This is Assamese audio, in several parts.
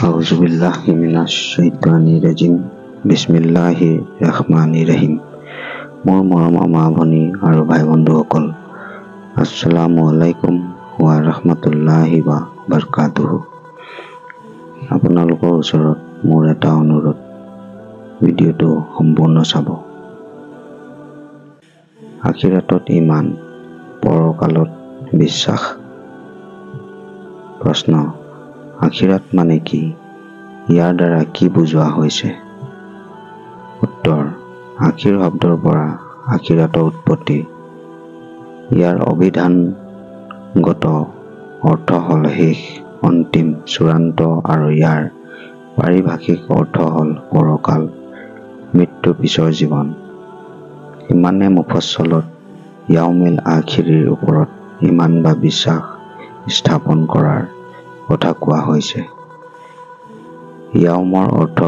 আউযুবিল্লাহি মিনাশ শ্বাইতানিৰ ৰাজিম। বিছমিল্লাহিৰ ৰাহমানিৰ ৰাহিম। মোৰ মৰমৰ মা ভনী আৰু ভাই বন্ধুসকল, আসসালামু আলাইকুম ওয়া ৰাহমাতুল্লাহি ওয়া বাৰাকাতুহু। আপোনালোকৰ ওচৰত মোৰ এটা অনুৰোধ, ভিডিঅ'টো সম্পূৰ্ণ চাব। আখিৰাতত ঈমান, পৰকালত বিশ্বাস। প্ৰশ্ন: আখিৰাত মানে কি? ইয়াৰ দ্বাৰা কি বুজোৱা হৈছে? উত্তৰ: আখিৰ শব্দৰ পৰা আখিৰাতৰ উৎপত্তি। ইয়াৰ অভিধানগত অৰ্থ হ'ল শেষ, অন্তিম, চূড়ান্ত আৰু ইয়াৰ পাৰিভাষিক অৰ্থ হ'ল পৰকাল, মৃত্যুৰ পিছৰ জীৱন। ইমানে মুফস্সলত ইয়াউমিল আখিৰিৰ ওপৰত ঈমান বা বিশ্বাস স্থাপন কৰাৰ কথা কোৱা হৈছে। ইয়াউমৰ অৰ্থ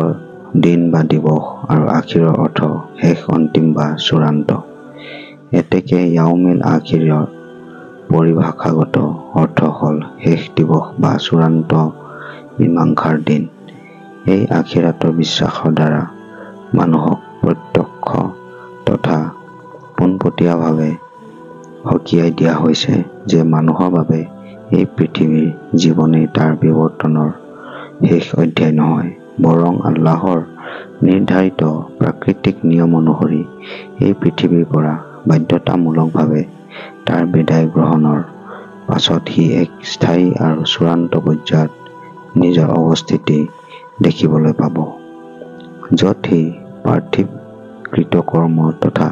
দিন বা দিৱস আৰু আখিৰৰ অৰ্থ শেষ, অন্তিম বা চূড়ান্ত। এতেকে ইয়াউমিল আখিৰৰ পৰিভাষাগত অৰ্থ হ'ল শেষ দিৱস বা চূড়ান্ত মীমাংসাৰ দিন। এই আখিৰাতৰ বিশ্বাসৰ দ্বাৰা মানুহক প্ৰত্যক্ষ তথা পোনপটীয়াভাৱে সকীয়াই দিয়া হৈছে যে মানুহৰ বাবে এই পৃথিৱীৰ জীৱনেই তাৰ বিৱৰ্তনৰ শেষ অধ্যায় নহয়, বৰং আল্লাহৰ নিৰ্ধাৰিত প্ৰাকৃতিক নিয়ম অনুসৰি এই পৃথিৱীৰ পৰা বাধ্যতামূলকভাৱে তাৰ বিদায় গ্ৰহণৰ পাছত সি এক স্থায়ী আৰু চূড়ান্ত পৰ্যায়ত নিজৰ অৱস্থিতি দেখিবলৈ পাব, য'ত সি পাৰ্থিৱ কৃতকৰ্ম তথা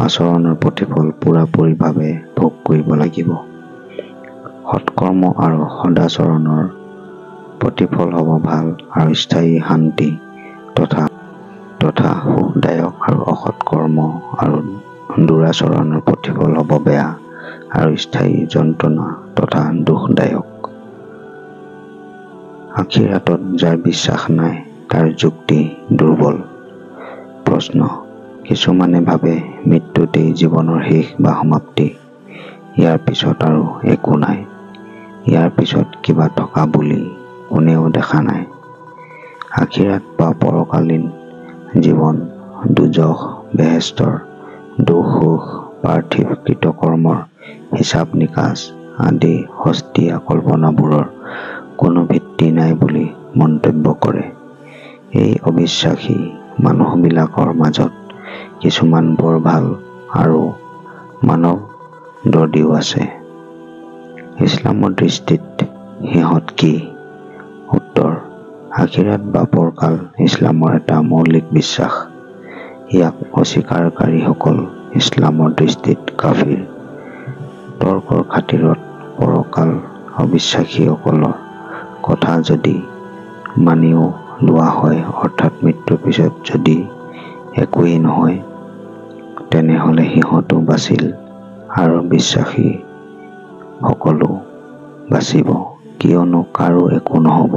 আচৰণৰ প্ৰতিফল পূৰাপূৰিভাৱে ভোগ কৰিব লাগিব। সৎকৰ্ম আৰু সদাচৰণৰ প্ৰতিফল হ'ব ভাল আৰু স্থায়ী শান্তি তথা সুখদায়ক আৰু অসৎকৰ্ম আৰু দুৰাচৰণৰ প্ৰতিফল হ'ব বেয়া আৰু স্থায়ী যন্ত্ৰণা তথা দুখদায়ক। আখিৰাতত যাৰ বিশ্বাস নাই, তাৰ যুক্তি দুৰ্বল। প্ৰশ্ন: কিছুমানে ভাবে মৃত্যুতেই জীৱনৰ শেষ বা সমাপ্তি, ইয়াৰ পিছত আৰু একো নাই, ইয়াৰ পিছত কিবা থকা বুলি কোনেও দেখা নাই। আখিৰাত বা পৰকালীন জীৱন, দোজখ, বেহেশতৰ দুখ-সুখ, পাৰ্থিৱ কৃতকৰ্মৰ হিচাপ-নিকাচ আদি সস্তীয়া কল্পনাবোৰৰ কোনো ভিত্তি নাই বুলি মন্তব্য কৰে। এই অবিশ্বাসী মানুহবিলাকৰ মাজত কিছুমান বৰ ভাল আৰু মানৱদৰদীও আছে। ইছলামৰ দৃষ্টিত সিহঁত কি? উত্তৰ: আখিৰাত বা পৰকাল ইছলামৰ এটা মৌলিক বিশ্বাস। ইয়াক অস্বীকাৰকাৰীসকল ইছলামৰ দৃষ্টিত কাফিৰ। তৰ্কৰ খাতিৰত পৰকাল অবিশ্বাসীসকলৰ কথা যদি মানিও লোৱা হয়, অৰ্থাৎ মৃত্যুৰ পিছত যদি একোৱেই নহয়, তেনেহ'লে সিহঁতো বাচিল আৰু বিশ্বাসীসকলো বাচিব, কিয়নো কাৰো একো নহ'ব।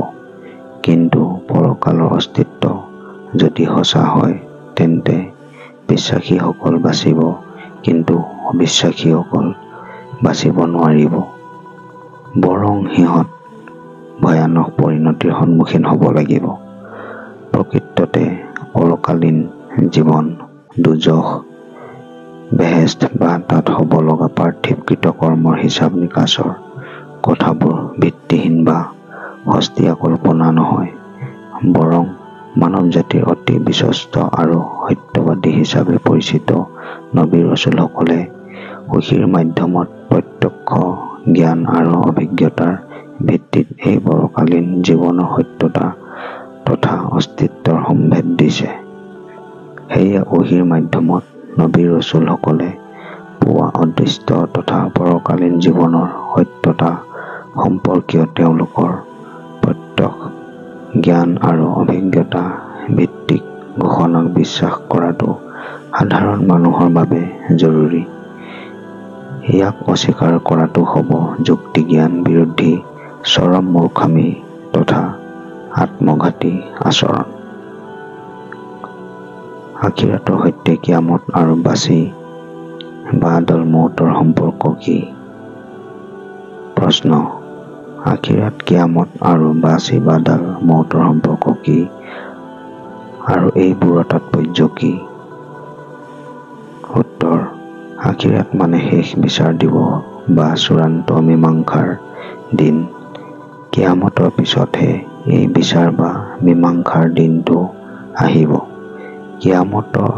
কিন্তু পৰকালৰ অস্তিত্ব যদি সঁচা হয়, তেন্তে বিশ্বাসীসকল বাচিব, কিন্তু অবিশ্বাসীসকল বাচিব নোৱাৰিব, বৰং সিহঁত ভয়ানক পৰিণতিৰ সন্মুখীন হ'ব লাগিব। প্ৰকৃততে পৰকালীন জীৱন, দোজখ, বেহেশত বা তাত হ'ব লগা পাৰ্থিৱ কৃতকৰ্মৰ হিচাপ-নিকাচৰ কথাবোৰ ভিত্তিহীন বা সস্তীয়া কল্পনা নহয়, বৰং মানৱজাতিৰ অতি বিশ্বস্ত আৰু সত্যবাদী হিচাপে পৰিচিত নবী-ৰছুলসকলে ওহীৰ মাধ্যমত প্ৰত্যক্ষ জ্ঞান আৰু অভিজ্ঞতাৰ ভিত্তিত এই পৰকালীন জীৱনৰ সত্যতা তথা অস্তিত্বৰ সম্ভেদ দিছে। সেয়ে ওহীৰ মাধ্যমত নবী-ৰছুলসকলে পোৱা অদৃশ্য তথা পৰকালীন জীৱনৰ সত্যতা সম্পৰ্কীয় তেওঁলোকৰ প্ৰত্যক্ষ জ্ঞান আৰু অভিজ্ঞতা ভিত্তিক ঘোষণাক বিশ্বাস কৰাটো সাধাৰণ মানুহৰ বাবে জৰুৰী। ইয়াক অস্বীকাৰ কৰাটো হ'ব যুক্তিজ্ঞান বিৰোধী চৰম মূৰ্খামি তথা আত্মঘাতী আচৰণ। আখিৰাতৰ সৈতে কিয়ামত আৰু বাচি বাদল মৌতৰ সম্পৰ্ক কি? প্ৰশ্ন: আখিৰাত, কিয়ামত আৰু বাছি বাদাল মৌতৰ সম্পৰ্ক কি আৰু এইবোৰৰ তাৎপৰ্য কি? উত্তৰ: আখিৰাত মানে শেষ বিচাৰ দিৱস বা চূড়ান্ত মীমাংসাৰ দিন। কিয়ামতৰ পিছতহে এই বিচাৰ বা মীমাংসাৰ দিনটো আহিব। কিয়ামতৰ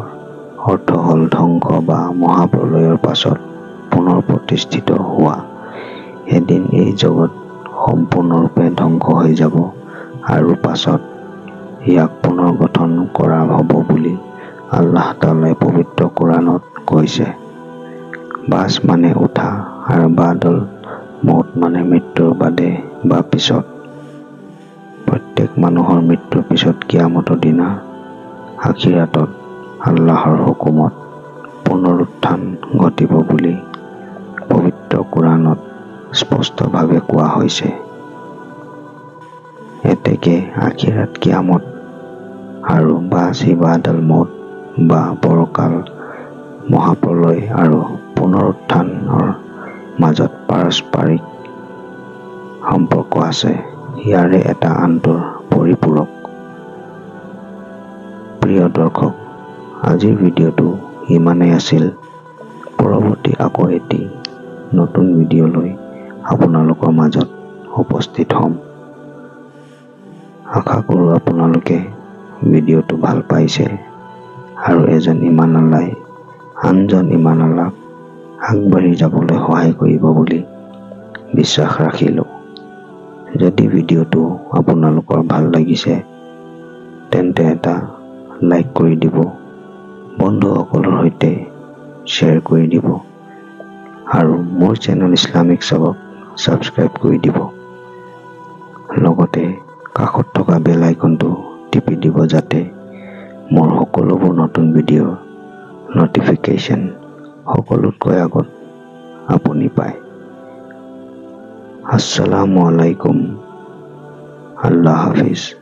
অৰ্থ হ'ল ধ্বংস বা মহাপ্ৰলয়ৰ পাছত পুনৰ প্ৰতিষ্ঠিত হোৱা। এদিন এই জগত সম্পূৰ্ণৰূপে ধ্বংস হৈ যাব আৰু পাছত ইয়াক পুনৰ গঠন কৰা হ'ব বুলি আল্লাহ তাআলাই পবিত্ৰ কোৰআনত কৈছে। বাছ মানে উঠা আৰু বাদল মৌত মানে মৃত্যুৰ বাদে বা পিছত। প্ৰত্যেক মানুহৰ মৃত্যুৰ পিছত কিয়ামতৰ দিনা আখিৰাতত আল্লাহৰ হুকুমত পুনৰুত্থান ঘটিব বুলি পবিত্ৰ কোৰআনত স্পষ্টভাৱে কোৱা হৈছে। এতেকে আখিৰাত, কিয়ামত আৰু বাছি বাদল মৌত বা পৰকাল, মহাপ্ৰলয় আৰু পুনৰুত্থানৰ মাজত পাৰস্পৰিক সম্পৰ্ক আছে। ইয়াৰে এটা আনটোৰ পৰিপূৰক। প্ৰিয় দৰ্শক, আজিৰ ভিডিঅ'টো ইমানেই আছিল। পৰৱৰ্তী আকৌ এটি নতুন ভিডিঅ' লৈ আপোনালোকৰ মাজত উপস্থিত হ'ম। আশা কৰোঁ আপোনালোকে ভিডিঅ'টো ভাল পাইছে আৰু এজন ইমানৱালাই আনজন ইমানৱালাক আগবাঢ়ি যাবলৈ সহায় কৰিব বুলি বিশ্বাস ৰাখিলোঁ। যদি ভিডিঅ'টো আপোনালোকৰ ভাল লাগিছে তেন্তে এটা লাইক কৰি দিব, বন্ধুসকলৰ সৈতে শ্বেয়াৰ কৰি দিব আৰু মোৰ চেনেল ইছলামিক চাবক ছাবস্ক্ৰাইব কৰি দিব। লগতে কাষত থকা বেল আইকনটো টিপি দিব যাতে মোৰ সকলোবোৰ নতুন ভিডিঅ'ৰ নটিফিকেশ্যন সকলোতকৈ আগত আপুনি পায়। আসসালামু আলাইকুম। আল্লাহ হাফিজ।